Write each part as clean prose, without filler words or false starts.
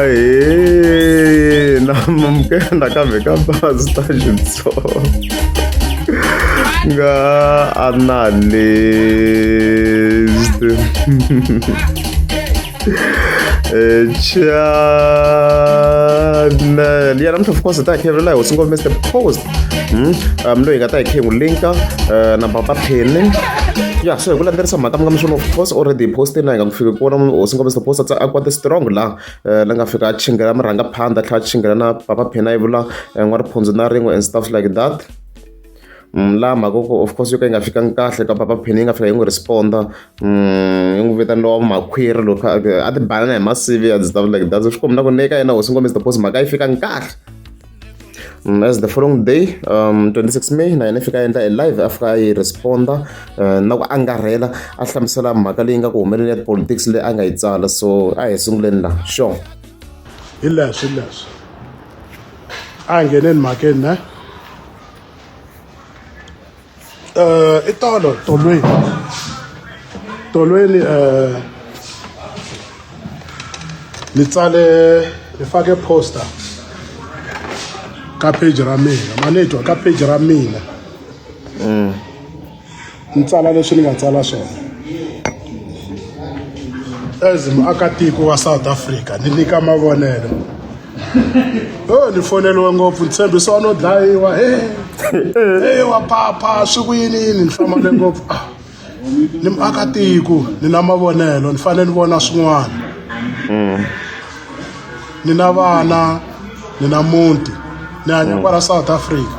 Ahee, na mamukela nakambe ka Pastor Xitsonga analyst. Channel ya namuntlha, of course, hi ta hi khevelela hi hosi ngopfu Mr Post, loyi hi nga ta hi khe hi n'wi linka na Papa Penny. Ya, so hi ku landzelerisa mhaka mi nga mi swona, of course, already hi postini laha hi nga ku fika kona hosi ngopfu Mr Post a kwate strong laha la nga fika a chingela murhangaphandha, a tlhela a chingela na Papa Penny, a yi vula n'wariphundzo na rin'we and stuff like that. Laha mhaka ku, of course, yo ka yi nga fikangi kahle ka Papa Penny, yi nga fika yi n'wi responda, yi n'wi vitana lowa makhwiri loko a ti banana hi masivi and stuff like that. So swi komba na ku ne ka yena hosi ngopfu Mr Post mhaka yi fikangi kahle. As the following day, 26 May, na yena fika a endla e live, a fika a yi responda na ku angarhela, a hlamusela mhaka leyi nga ku humeleni ya politics leyi a nga yi tsala. So a hi sunguleni laha, sure. Hi leswi leswi a hi ngheneni mhakeni ne i tolo tolweni tolweni ni tsale, ni fake poster ka page ra mina, ma ni twa, ka page ra mina ni tsala leswi ni nga tsala swona as muakatiko wa South Africa, ni nyika mavonelo. O ni foneliwe ngopfu, ni tshembisiwa no dlayiwa. He he, wa papa, swi ku yini yini? Ni hlamale ngopfu. Ah, ni muakatiko, ni na mavonelo, ni fanele ni vona swin'wana. Ni na vana, ni na muti, ni hanya kwala South Africa.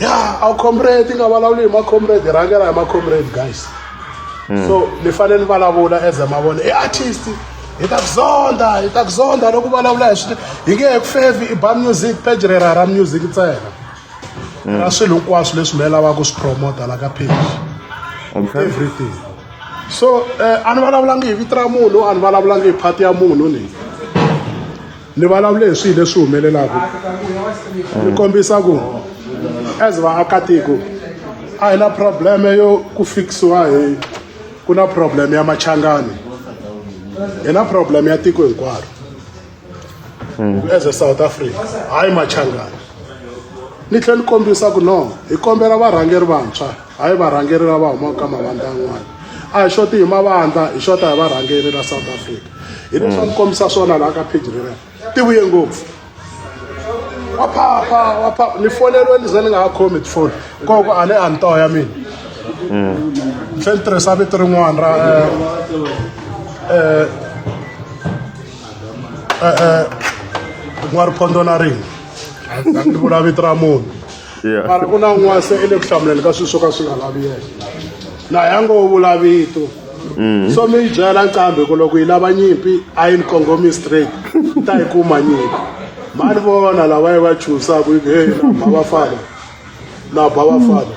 Ya, a comrade nga vulavuli hi ma-comrade, hi rhangela hi ma-comrade, guys. So ni fanele ni vulavula as a mavona i artist. Hi ta ku zonda, hi ta ku zonda loko vulavula hi swi hi nge he ku fevi. I ba music, page rera ra music ntsena, ra swilo hinkwaswo leswi me lavaka ku swi promota la ka page. Everything. So a ni vulavulangi hi vito ra munhu, a ni vulavulangi hi phati ya munhu, ni vulavule hi swilo leswi humelelaka, ni kombisa ku as vaakatiko a hi na problem yo ku fikisiwa hi ku na problem ya Machangani, hi na problem ya tiko hinkwaro as a South Africa, hayi Machangani. Ni tlhela ni kombisa ku no hi kombela varhangeri vantshwa, hayi varhangeri lava humaka ka mavandla yan'wana. A hi xoti hi mavandla, hi xota hi varhangeri la South Africa. Hi leswi a ni kombisa swona laha ka page rera. Ti vuye ngopfu, wa phapha, wa phapha. Ni foneliwe, ni ze ni nga ha khomi tifoni koko a ni a ni toya mina. Ni tlhela ni tirhisa vito rin'wana ra n'wariphondo na rin'we, ni vula vito ra munhu. Mara ku na un'wana se i le ku hlamuleni ka swilo swo ka swi nga lavi yena na ya ngo vula vito. So mi yi byela nqambi ku loko yi lava nyimpi a yi ni kongomi straight, yi ta yi kuma nyimpi. Ma ni vona lava yi va chusaku yi ku hey, na ba vafana, na ba vafana.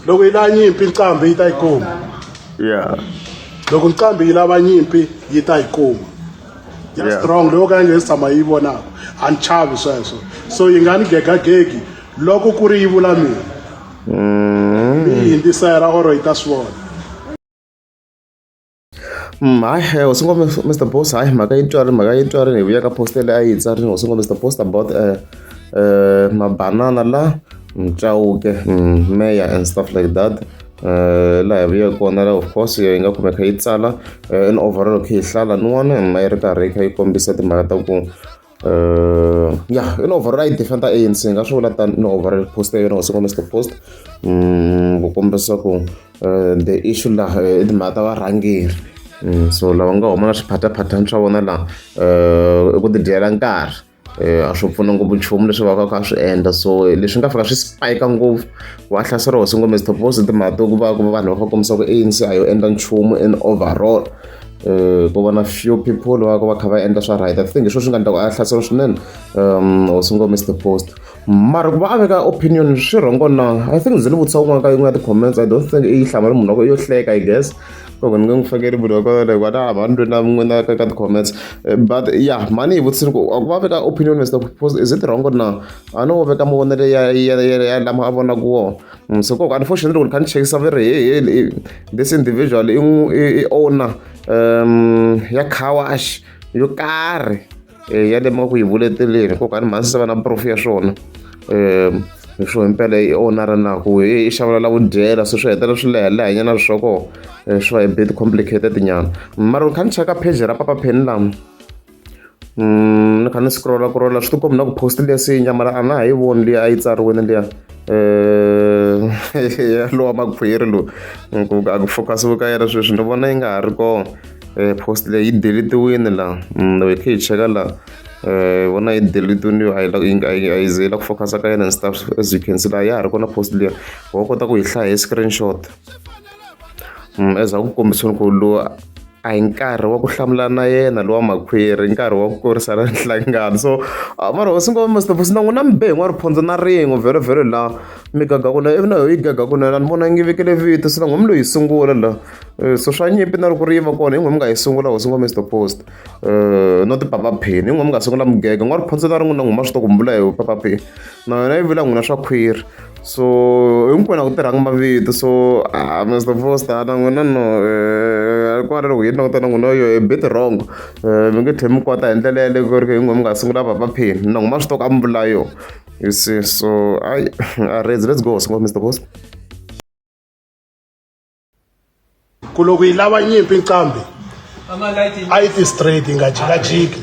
Loko yi lava nyimpi nqambi yi ta yi kuma. Loko nqambi yi lava nyimpi yi ta yi kuma ya strong leyo ka yi nge se tshama yi vonaka. A ni chavi sweswo, so yi nga ni gegagegi loko ku ri yi vula mina, mi yi hindzisela or yi ta swi vona. Hayi, hosi ngopfu Mr Post, hayi, mhaka yi twari, mhaka yi twari. Hi vuya ka post leyi a yi tsarini hosi ngopfu Mr Post about mabanana la Chauke, mayor and stuff like that. Laha hi vuya kona la, of course, yi nga kumeka yi tsala in overall kha yi hlala nin'wana a yi ri karhi yi kha yi kombisa timhaka ta ku ya in overall a yi defend ANC, hi nga swi vula tani. In overall post ya yona hosi ngopfu Mr Post, ku kombisa ku the issue laha i timhaka ta varhangeri. So lava nga huma na swiphathaphathani swa vona laha i ku tidyela nkarhi, a swi pfuna ngopfu nchumu leswi va ka swi endla. So leswi nga fika swi spike ngopfu wa hlasela hosi ngopfu Mr Post, timhaka ta ku va ku vanhu va kha kombisa ku ANC a yo endla nchumu in overall, ku va na few people va va kha va endla swa right. I think hi swona swi nga endla ku a hlasela swinene hosi ngopfu Mr Post. Mara ku va a veka opinion swi wrong na? I think ndzi ni vutisa un'wana ka yin'we ya ti-comments, I don't think i yi hlamale munhu wa ko yo hleka, I guess. Loko ni nge n'wi fakeli munhu wa kona like a va ni twi na n'wina ka ti-comments. But yeah, mhani yi vutisile ku ku va veka opinion Mr Post, is it wrong na? A no veka mavonelo ya ya ya lama a vonaka wona. So koko unfortunately loko ni kha ni chekisa va ri he this individual i owner ya car wash yo karhi ya le mi nga ku yi vuleteleni hikokwani mhani se va na proof ya swona hi swo himpela i owner na ku i xavela la vudyela se swi hetelela swi leha lehanyana swa kona swi va a bit complicated nyana mara ni kha ni cheka page ra Papa Penny lama ni kha ni scrolla scrolla swi tikombi na ku post liya se yi mara a na ha yi voni liya a yi tsariwini liya ya lowa makhwiri lowu ku a ku focus-iwi ka yena sweswi ni vona yi nga ha ri kona. Post leyi yi delete-wini laha loko hi kha hi cheka laha vona yi delete-wini a yi a yi ze yi la ku focus-a ka yena and stuff as you can see laha ya ha ri kona post liya wa kota ku yi hlaya hi screenshot as a ku kombisiwini ku lowu a hi nkarhi wa ku hlamula na yena lowa makhwiri nkarhi wa ku kurisana nhlangano so mara hosi ngoma Mister Post na n'wina mi be hi n'wariphondzo na rin'we vhele vhele laha mi gaga kunene ivi na yo yi gaga kunene a ni vona ngi vekele vito se na n'wina mi lo yi sungula la. So swa nyimpi na loko ri yiva kona hi n'wina mi nga yi sungula hosi ngoma Mister Post not Papa Penny hi n'wina mi nga sungula mugege n'wariphondzo na rin'we na n'wina ma swi tiva ku mi vula hi Papa Penny na yona yi vula n'wina swa khwiri so hinkwenu a ku tirhanga mavito so a Mister Post na n'wina no kwala loko hi languta na n'wina yo a bit wrong mi nge tlheli mi kwata hi ndlela yaleyo ku ri hi n'wina mi nga sungula Papa Penny na n'wina ma swi tiva ku a mi vula yona you see so I let's go hosi ngoma Mister Post. Ku loko yi lava nyimpi nqambi a yi ti straight yi nga jikajiki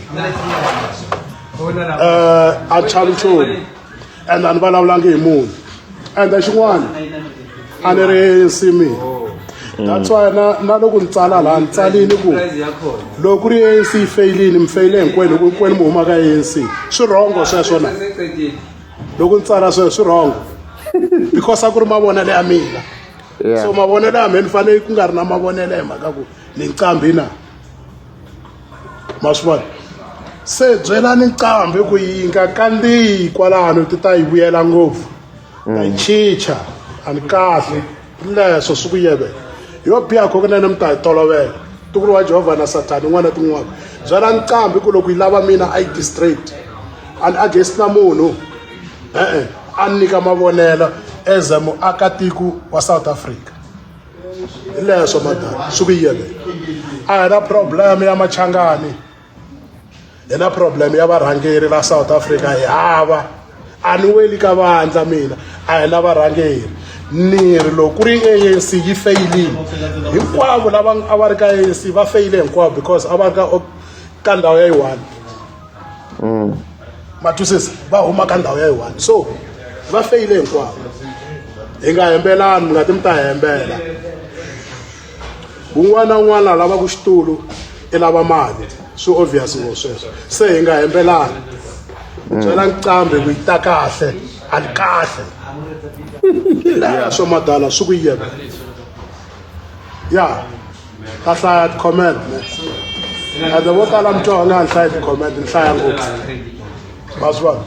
a chavi nchumu and a ni vulavulangi hi munhu ende xin'wana a ni ri nsimini that's why na na loko ni tsala laha ni tsalini ku loko ku ri ANC yi feyilini mi feyile hinkwenu hinkwenu mi huma ka ANC swi rhongo sweswo na loko ni tsala sweswo swi rhongo because a ku ri mavonelo ya mina. So mavonelo ya mina ni fanele ku nga ri na mavonelo hi mhaka ku ni nqambi na ma swi vona se byelani nqambi ku yi nga kandziyi kwalano ti ta yi vuyela ngopfu ta yi chicha a ni kahle leswo swi ku yeve yo biha kho kunene mi ta yi tolovela ntukulu wa Jehovha na Sathana n'wana tin'wana byela nqambi ku loko yi lava mina a yi ti straight a ni against na munhu e-e a ni nyika mavonelo as a muakatiko wa South Africa hi leswo madala swi ku yele a hi na problem ya machangani hi na problem ya varhangeri la South Africa hi hava a ni weli ka vandla mina a hi na varhangeri ni ri loko ku ri ANC yi feyilini hinkwavo lava a va ri ka ANC va feyile hinkwavo because a va ri ka ka ndhawu ya yi one ma twisisa va huma ka ndhawu ya yi one so va feyile hinkwavo hi nga hembelani mi nga ti mi ta hembela wun'wana na wun'wana a lavaka xitulu i lava mali swi obvious ngo sweswo se hi nga hembelani byela nqambi ku yi ta kahle a ni kahle leswo madala swi ku yebe ya ta hlaya ti-comment ne ende vo tala mi twa nga ni hlayi ti-comment ni hlaya ngopfu ma swi vona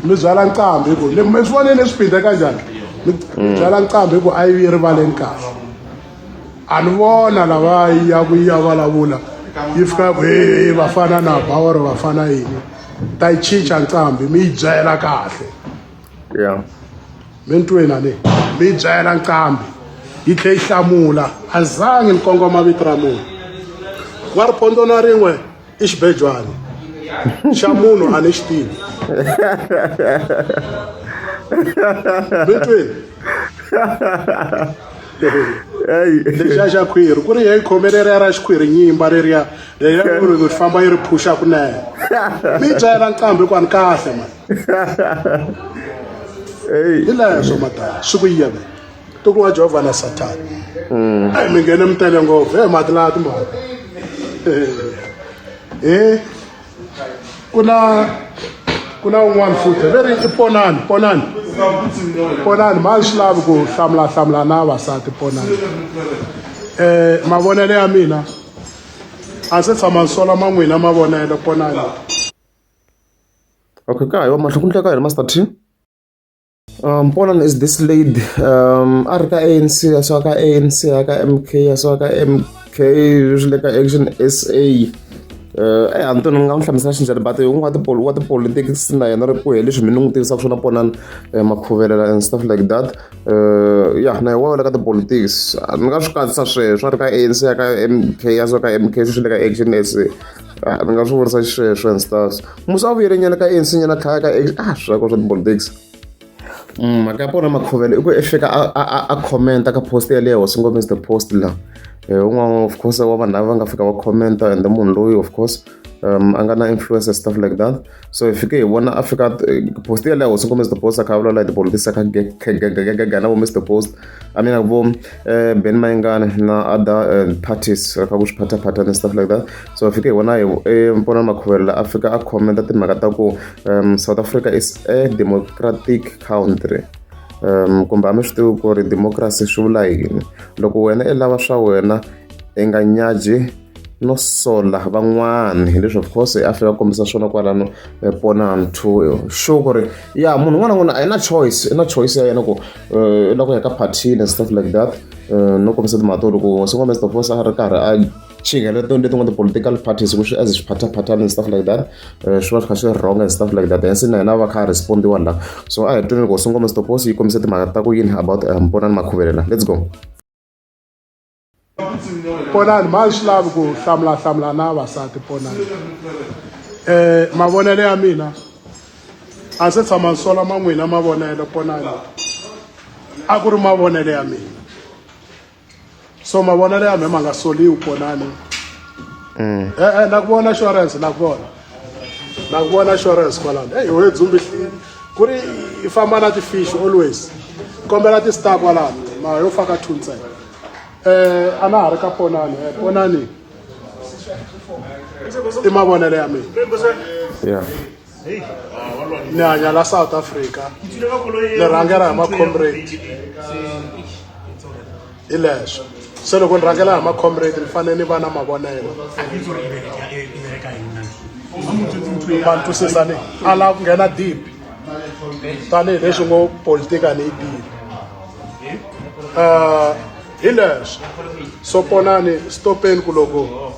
mi byala nqambi hi ku mi swi vonile swi phinde kanjhani mi byala nqambi hi ku a yi rivaleni kahle a ni vona lava ya ku ya vulavula yi fika ku he vafana na ba or vafana yini ta yi chicha nqambi mi yi byela kahle yeah mi ni tweni a ni mi yi byela nqambi yi tlhe yi hlamula a zangi ni kongoma vito ra munhu wa riphondo na rin'we i xibejwani xa munhu a ni xi tivi mi tweni lexiya xa khwiri ku ri yi khome leriya ra xikhwiri nyimba leriya leriya ri famba yi ri phusha kunene mi byela nqambi ku a ni kahle mani hi leswo madala swi ku yeve ntuku wa Jehovha na Sathana a mi nghene mi tele ngopfu he mati laha timhaka he ku na ku na un'wana futhi ve ri i ponani ponani ponani ma swi lavi ku hlamula hlamula na vavasati ponani um mavonelo ya mina a se tshama ni sola ma n'wina mavonelo ponani. Okay, ka ha yiwa mahlweni ku endleka yini Master T? Poland is this lady a ri ka ANC a suka ka ANC a ka MK a suka ka MK swi le ka Action SA eh a ni ni nga n'wi hlamusela xinjhani but un'wana wa tipolo wa tipolitics na yena ri ku hi leswi mina ni n'wi tivisaka swona Ponani Makhuvelela and stuff like that ya na yena wa le ka tipolitics ni nga swi katsisa sweswo a ri ka ANC ya ka MK a suka ka MK swi le ka Action SA ni nga swi vurisa xisweswo and stuff musa a vuyele nyana ka ANC nyana tlhaya ka a swakho swa tipolitics. Mhaka ya pona Makhovele i ku i fika a comment-a ka post yaleyo hosi ngopfu is the post la un'wana of course wa vanhu lava va nga fika va comment-a and munhu loyi of course a nga na influence and stuff like that so hi fike hi vona a fika post yaleyo hosi ngopfu is the post a kha a vulavula hi tipolotiki a kha gegegegega na vo Mr Post I mean vo Ben Mayengani na other parties kha ku swi phathaphatha and stuff like that so hi fike hi vona hi Ponani Makhuvele a fika a comment-a timhaka ta ku South Africa is a democratic country kumbe a mi swi tivi ku ri democracy swi vula yini loko wena i lava swa wena i nga nyaji no sola van'wani hi leswi of course i fika kombisa swona kwalano Ponani to show ku ri ya munhu un'wana na un'wana a yi na choice i na choice ya yena ku i lava ku ya ka phathini and stuff like that no kombisa timhaka to loko hosi Ngoma of course a ri karhi a chingela letin'wana ti-political parties ku swi as swiphathaphathani and stuff like that swi va swi kha swi wrong and stuff like that hence na yena va kha a respondiwa la so a hi tweni loko hosi Ngoma Post yi kombisa timhaka ta ku yini about Ponani Makhuvele let's go. Ponani ma swi lavi ku hlamula hlamula na vavasati Ponani mavonelo ya mina a se tshama ni sola ma n'wina mavonelo Ponani a ku ri mavonelo ya mina so mavonelo ya mina ma nga soliwi Ponani e-e na ku vona insurance na ku vona na ku vona insurance kwalano eyi we dzumbi ku ri i famba na ti-fish always kombela ti-star kwalano ma yo faka two ntsena a na ha ri ka Ponani Ponani i mavonelo ya mina yeah ni hanya la South Africa ni rhangela hi ma-comrade hi leswo se loko ni rhangela hi ma-comrade ni fanele ni va na mavonelo ma ni twisisa ni a lava ku nghena deep tanihileswi ngo politika ni yi tivi hi leswo so Ponani stopeni ku loko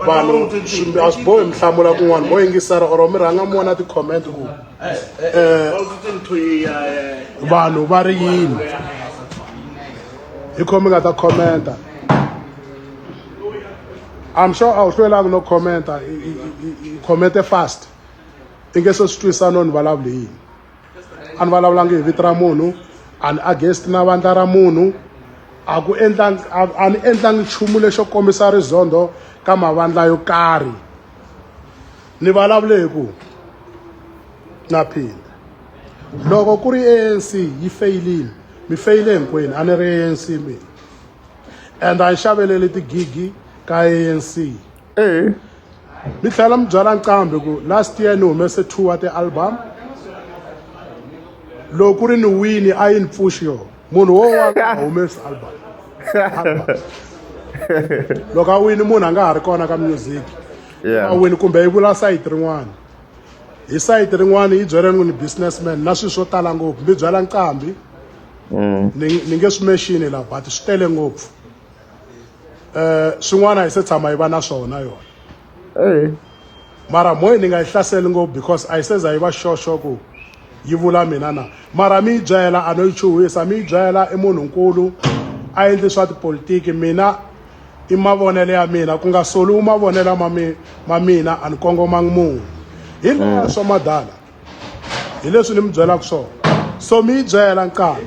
vanhu a swi bohi mi hlamula kun'wana mo yingisela or mi rhanga mi vona ti-comment ku vanhu va ri yini hi kho mi nga ta commenta I'm sure a wu hlwelanga no commenta i commente fast i nge se swi twisa no ni vulavule yini a ni vulavulangi hi vito ra munhu a ni against na vandla ra munhu a ku endlangi a ni endlangi nchumu lexo kombisa rizondho ka mavandla yo karhi ni vulavule hi ku na phinda loko ku ri ANC yi feyilini mi feyile hinkwenu a ni ri ANC mina and a ni xaveleli tigigi ka ANC mi tlhela mi byala nqambi ku last year ni humese two wa ti-album loko ku ri ni wini a yi ni pfuxi yona munhu wo wa nga humesi album loko a wini munhu a nga ha ri kona ka music a wini kumbe yi vula sayiti rin'wana hi sayiti rin'wana yi byele ni businessman na swilo swo tala ngopfu mi byala nqambi ni nge swi mexini la but swi tele ngopfu swin'wana a yi se tshama yi va na swona yona mara moya ni nga yi hlaseli ngopfu because a yi se za yi va xoxo ku yi vula mina na mara mi yi byela a no yi chuhisa mi yi byela i munhu nkulu a endli swa tipolitiki mina i mavonelo ya mina ku nga soliwi mavonelo ma mina a ni kongomangi munhu hi leswo madala hi leswi ni mi byelaka swona so mi yi byela nqambi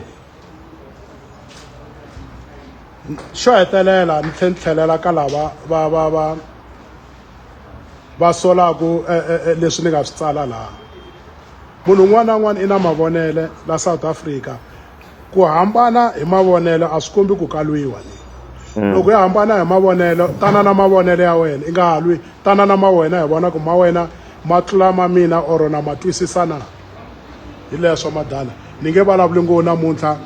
xo hetelela ni tlhela ni tlhelela ka lava va va va va solaku leswi ni nga swi tsala laha munhu un'wana na un'wana i na mavonele la South Africa ku hambana hi mavonelo a swi kombi ku ka lwiwa ni loko ya hambana hi mavonelo tana na mavonelo ya wena i nga ha lwi tana na ma wena hi vona ku ma wena ma tlula ma mina or na ma twisisa na hi leswo madala ni nge vulavuli ngopfu namuntlha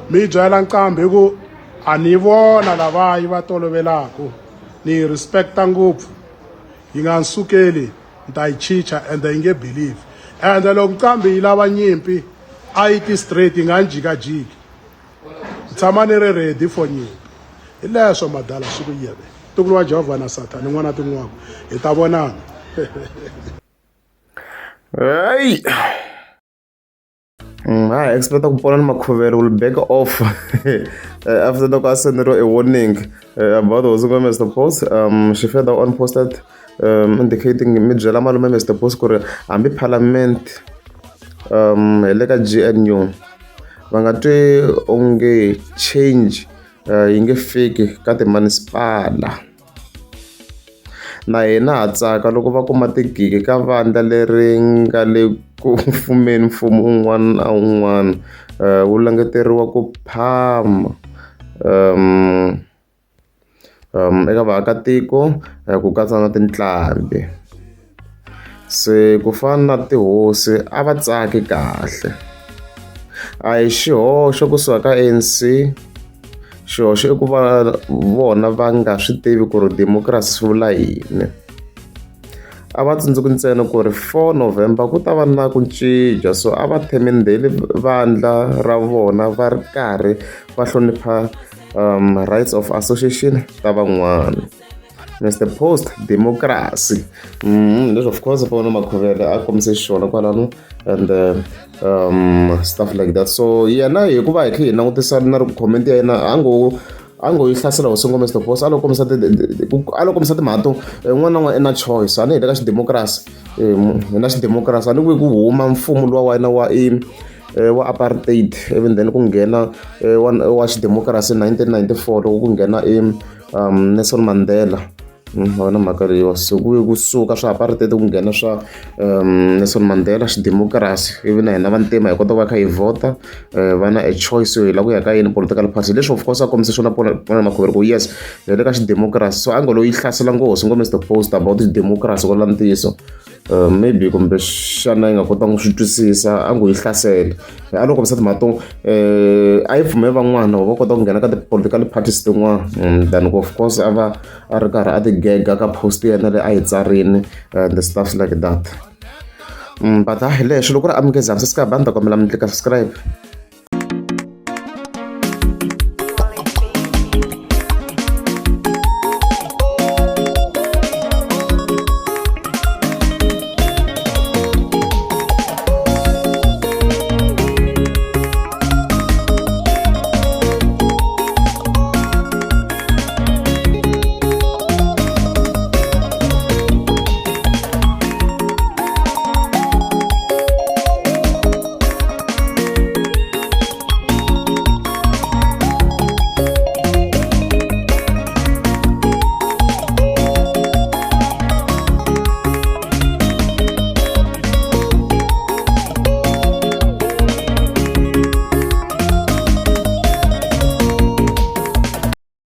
mi yi byela nqambi hi ku a ni vona lava yi va tolovelaku ni yi respecta ngopfu yi nga ni sukeli ni ta yi chicha ende yi nge believe. Ende loko nqambi yi lava nyimpi a yi ti straight yi nga ni jikajiki. Ni tshama ni ri ready for nyimpi. Hi leswo madala swi ku yeve. Ntukulu wa Jehovha na Sathani n'wana tin'wako hi ta vonana. Hey. Ha expect ku pona ni Makhuvele will back off after loko a senderiwe a warning about Hosi Ngome Mr Post. She further on posted indicating mi byela malume Mr Post ku ri hambi parliament hi le ka G_N_U va nga twi onge change yi nge fiki ka timanisipala. Na hina ha tsaka loko va kuma tigigi ka vandla leri nga le ku fumeni mfumo wun'wana na wun'wana wu languteriwa ku phama eka vaakatiko ku katsa na tinqambi. Se ku fana na tihosi a va tsaki kahle. A hi xihoxo kusuka ka ANC, xihoxo i ku va vona va nga swi tivi ku ri democracy swi vula yini. A va tsundzuki ntsena ku ri 4 November ku ta va na ku cinca so a va themendheli vandla ra vona va ri karhi va hlonipha rights of association ta van'wana. Mr Post democracy leswi of course Pono Makhuvele a kombise xiswona kwalano and stuff like that. So yena hikuva hi kha hi langutisa na ri comment ya yena a ngo a ngo yi hlasela hosi ngo Mr Post a lo kombisa a lo kombisa timhaka to un'wana na un'wana i na choice a ni hi le ka xidemokirasi hi na xidemokirasi a ni ku ku huma mfumo luwa wa yena wa i wa apartheid even then ku nghena wa xidemokirasi 1994 loko ku nghena i Nelson Mandela. Wona mhaka leyiwa so ku ve kusuka swa apartheid ku nghena swa Nelson Mandela xidemokirasi ivi na hina vantima hi kota ku va kha hi vhota va na a choice yo hi lava ku ya ka yini political party. Leswi of course a kombise swona Ponani Makhuvele ku yes hi le ka xidemokirasi so a ngo loyi hlasela nghozi ngo Mr Post about democracy ku vula ntiyiso. Maybe kumbe xana yi nga kotanga ku swi twisisa a ngo yi hlasela a lo kombisa timhaka to a yi pfumeli van'wana va kota ku nghena ka ti-political parties tin'wana than of course a va a ri karhi a ti gega ka post ya yena leyi a yi tsarini and stuff like that. But hi leswo loko ri amukeza subscribe a ni ta kombela mi tlika subscribe.